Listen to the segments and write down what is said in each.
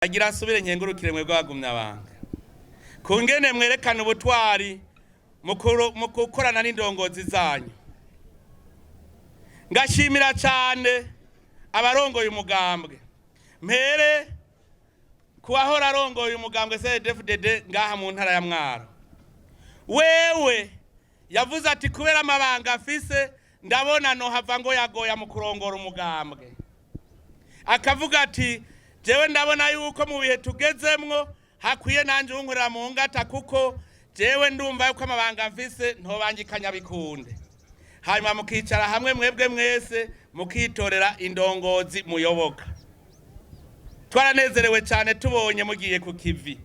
Agira nsubire nkengurukire mwebwe abagumyabanga kungene mwerekana ubutwari mu gukorana n'indongozi zanyu. Ngashimira cyane abarongoye umugambwe, mpere kuwahora arongoye umugambwe CNDD-FDD ngaha mu ntara ya Mwaro. Wewe yavuze ati kubera amabanga afise ndabona nohava ngo yagoya mu kurongora umugambwe, akavuga ati jewe ndabona yuko mu bihe tugezemwo hakwiye nanje unkorera mu ngata, kuko jewe ndumva yuko amabanga mfise ntobangikanya bikunde. Hanyuma mukicara hamwe mwebwe mwese mukitorera indongozi muyoboka. Twaranezerewe cyane tubonye mugiye ku kivi,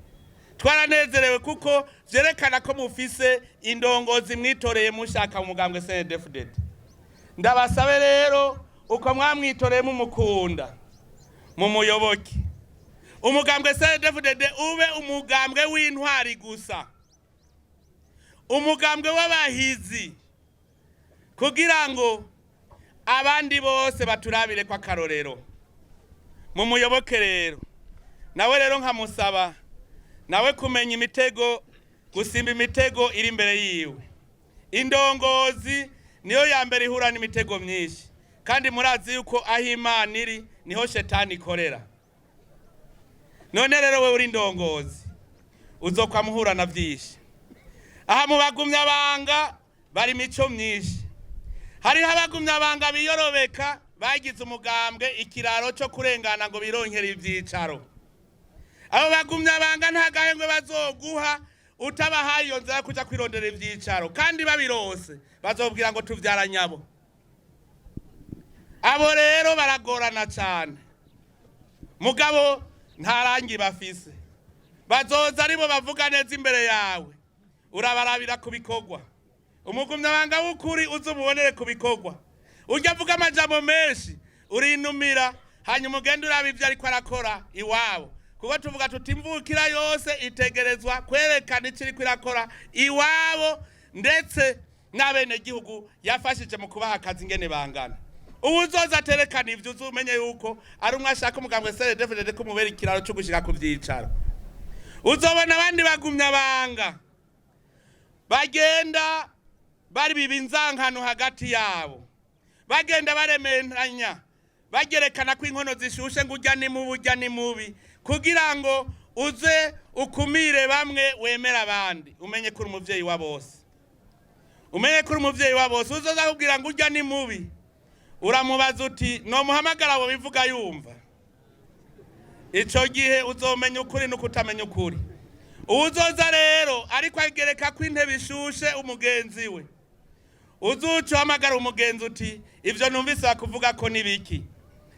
twaranezerewe kuko vyerekana ko mufise indongozi mwitoreye mushaka mu mugambwe CNDD-FDD. Ndabasabe rero uko mwamwitoreye mumukunda mumuyoboke, umugambwe CNDD-FDD ube umugambwe w'intwari gusa, umugambwe w'abahizi, kugira ngo abandi bose baturabire ko akarorero. Mumuyoboke rero. Nawe rero nkamusaba nawe kumenya imitego, gusimba imitego iri imbere yiwe. Indongozi niyo ya mbere ihura n'imitego myinshi, kandi murazi yuko aho Imana iri niho shetani ikorera. None rero wewe uri indongozi uzokwa muhura na vyinshi. Aha mu bagumyabanga bari imico myinshi. Hariho abagumyabanga biyorobeka, bagize umugambwe ikiraro cyo kurengana ngo bironkere ivyicaro. Abo bagumyabanga nta gahengwe bazoguha utabahaye iyo nzira yo kuja kwirondera ivyicaro, kandi babirose bazobwira ngo tuvyara nyabo. Abo rero baragorana cane, mugabo nta rangi bafise, bazoza aribo bavuga neza imbere yawe. Urabarabira ku bikorwa. Umugumyabanga w'ukuri uze umubonere ku bikorwa. Ujya avuga amajambo menshi urinumira, hanyuma ugende uraba ivyo ariko arakora iwabo, kuko tuvuga tuti imvukira yose itegerezwa kwerekana ico iriko irakora iwabo, ndetse n'abenegihugu yafashije mu kubaha akazi ingene bangana. Ubu uzoza aterekana ivyo, uzumenye yuko ari umwe ashaka umugambwe CNDD-FDD ko umubera ikiraro co gushika ku vyicaro. Uzobona abandi bagumyabanga bagenda bari biba inzankano hagati yabo, bagenda barementanya, bagerekana ko inkono zishushe, ngo urya ni mubi, urya ni mubi, kugira ngo uze ukumire bamwe wemera abandi. Umenye ko uri umuvyeyi wa bose, umenye ko uri umuvyeyi wa bose. Uzoza kubwira ngo urya ni mubi, uramubaza uti nomuhamagara abo bivuga yumva. Ico gihe uzomenya ukuri n'ukutamenya ukuri. Uwuzoza rero ariko agereka ko intebe ishushe umugenzi we, uzuca uhamagara umugenzi uti ivyo numvise bakuvuga ko nibiki?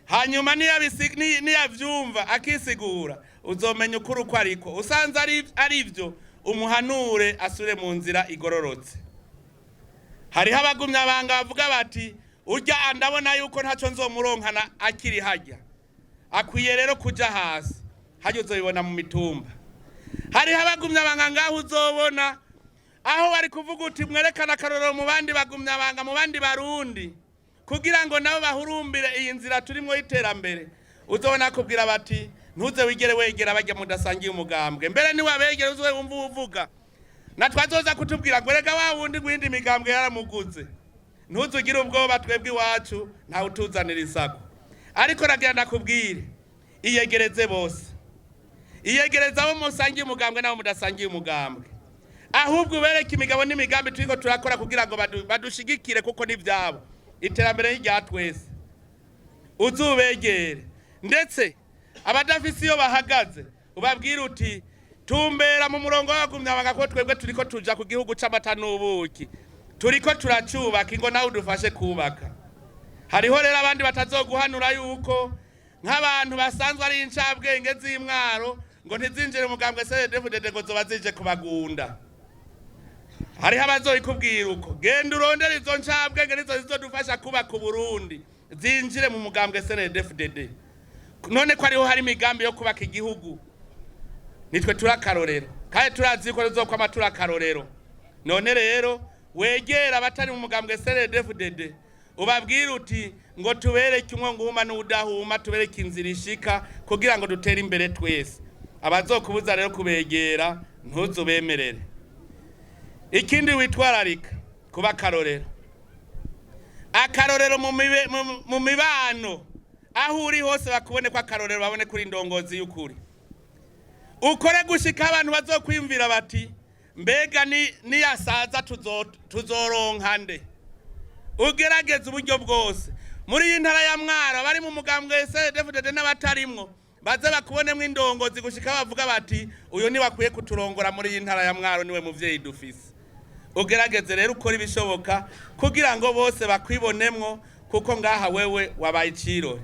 Hanyuma niyavyumva akisigura, uzomenya ukuri uko ariko. Usanze ari ivyo, umuhanure asubire mu nzira igororotse. Hariho abagumyabanga bavuga bati urya ndabona yuko ntaco nzomuronkana akiri harya, akwiye rero kuja hasi. Harya uzobibona mu mitumba. Hariho abagumyabanga ngaho uzobona aho bari kuvuga uti mwerekana akarorero mu bandi bagumyabanga, mu bandi Barundi, kugira ngo nabo bahurumbire iyi nzira turimwo y'iterambere. Uzobona kubwira bati ntuze wigere wegera bajya mudasangiye umugambwe, mbere niwabegera uzobe wumva uvuga natwe azoza kutubwira ngo rega wa wundi gwindi migambwe yaramuguze. Ntuze ugire ubwoba, twebwe iwacu ntawe utuzanira isako. Ariko nagira ndakubwire, iyegereze bose, iyegereze abo musangiye umugambwe n'abo mudasangiye umugambwe, ahubwo ubereke imigabo n'imigambi turiko turakora kugira ngo badushigikire, kuko ni ivyabo, iterambere ni rya twese. Uzubegere, ndetse abadafise iyo bahagaze ubabwire uti tumbera mu murongo w'abagumyabanga, ko twebwe turiko tuja ku gihugu c'amata n'ubuki, turiko turacubaka, ingo nawe udufashe kubaka. Hariho rero abandi batazoguhanura yuko nk'abantu basanzwe ari incabwenge z'imwaro ngo ntizinjire umugambwe CNDD-FDD ngo zoba zije kubagunda. Hariho abazoyikubwira uko. Genda urondere izo ncabwenge, nizo zizodufasha kubaka Uburundi, zinjire mu mugambwe CNDD-FDD. None ko ariho hari imigambi yo kubaka igihugu, nitwe turi akarorero, kandi turazi ko tuzokwama turi akarorero. None rero wegera abatari mu mugambwe CNDD-FDD, Ubabwire uti ngo tubereke umwe nguma n'udahuma, tubereke inzira ishika kugira ngo dutere imbere twese. Abazokubuza rero kubegera, ntuzubemerere. Ikindi witwararika, kuba akarorero, akarorero mu mibano. Aho uri hose bakubone ko akarorero, babone kuri indongozi y'ukuri. Ukore gushika abantu bazokwiyumvira bati: "Mbega ni niyasaza tuzoronka nde?" Ugerageze uburyo bwose muri iyi ntara ya Mwaro, bari mu mugambwe CNDD-FDD n'abatarimwo, baze bakubonemo indongozi gushika bavuga bati: "Uyu ni wakwiye kuturongora muri iyi ntara ya Mwaro, niwe muvyeyi dufise." Ugerageze rero ukora ibishoboka kugira ngo bose bakwibonemwo, kuko ngaha wewe wabaye icirore.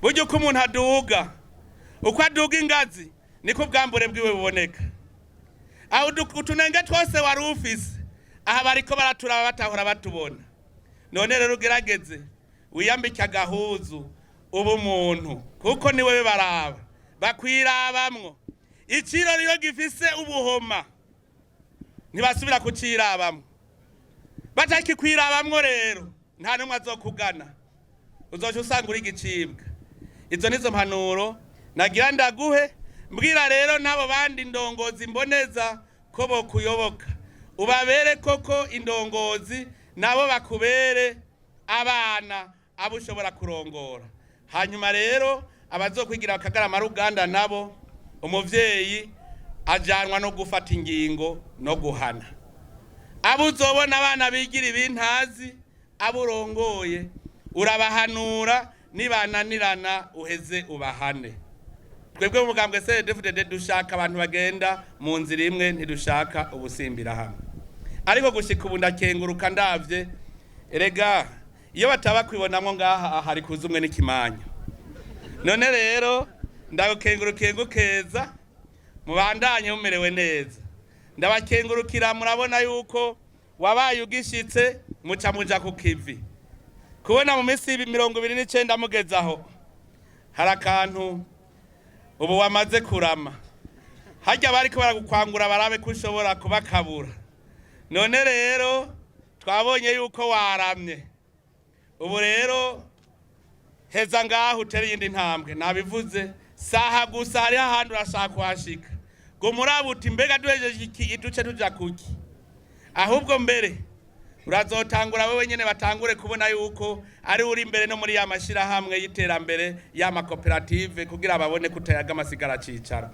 Burya uko umuntu aduga, uko aduga ingazi, niko ubwambure bwiwe buboneka. Aho utunenge twose wari ufise, aha bariko baraturaba batahora batubona. None rero ugerageze wiyambike agahuzu, uba umuntu, kuko ni wewe baraba bakwirabamwo. Icirori iyo gifise ubuhoma, ntibasubira kucirabamwo. Batakikwirabamwo rero, nta n'umwe azokugana, uzoca usanga uri igicibwa. Izo nizo mpanuro nagira ndaguhe. Mbwira rero n'abo bandi ndongozi mboneza ko bokuyoboka, ubabere koko indongozi, nabo bakubere abana abo ushobora kurongora. Hanyuma rero abazokwigira bakagarama ruganda nabo, umuvyeyi ajanwa no gufata ingingo no guhana. Abo uzobona abana bigira ibintazi, abo urongoye, urabahanura, nibananirana uheze ubahane. Twebwe mu mugambwe CNDD-FDD dushaka abantu bagenda mu nzira imwe, ntidushaka ubusimbira hamwe. Ariko gushika ubu ndakenguruka ndavye. Erega iyo bataba kwibonamwo ngaha hari kuza umwe n'ikimanyu. None rero ndagukengurukiye, ngukeza mubandanye mumerewe neza. Ndabakengurukira, murabona yuko wabaye ugishitse muca muja ku kivi. Kubona mu minsi 29 mugeze aho, hari akantu ubu wamaze kurama. Harya bariko baragukwangura barabe ko ushobora kubakabura. None rero twabonye yuko waramye. Ubu rero heza ngaho utere iyindi ntambwe. Nabivuze, saha gusa, hariho ahandi urashaka kuhashika. Ngo muraba uti: "Mbega duhejeje iki, duce tuja kuki?" Ahubwo mbere urazotangura wewe nyene batangure kubona yuko ari uri imbere no muri ya mashirahamwe y'iterambere, ya makoperative, kugira babone ko utayaga amasigara cicaro.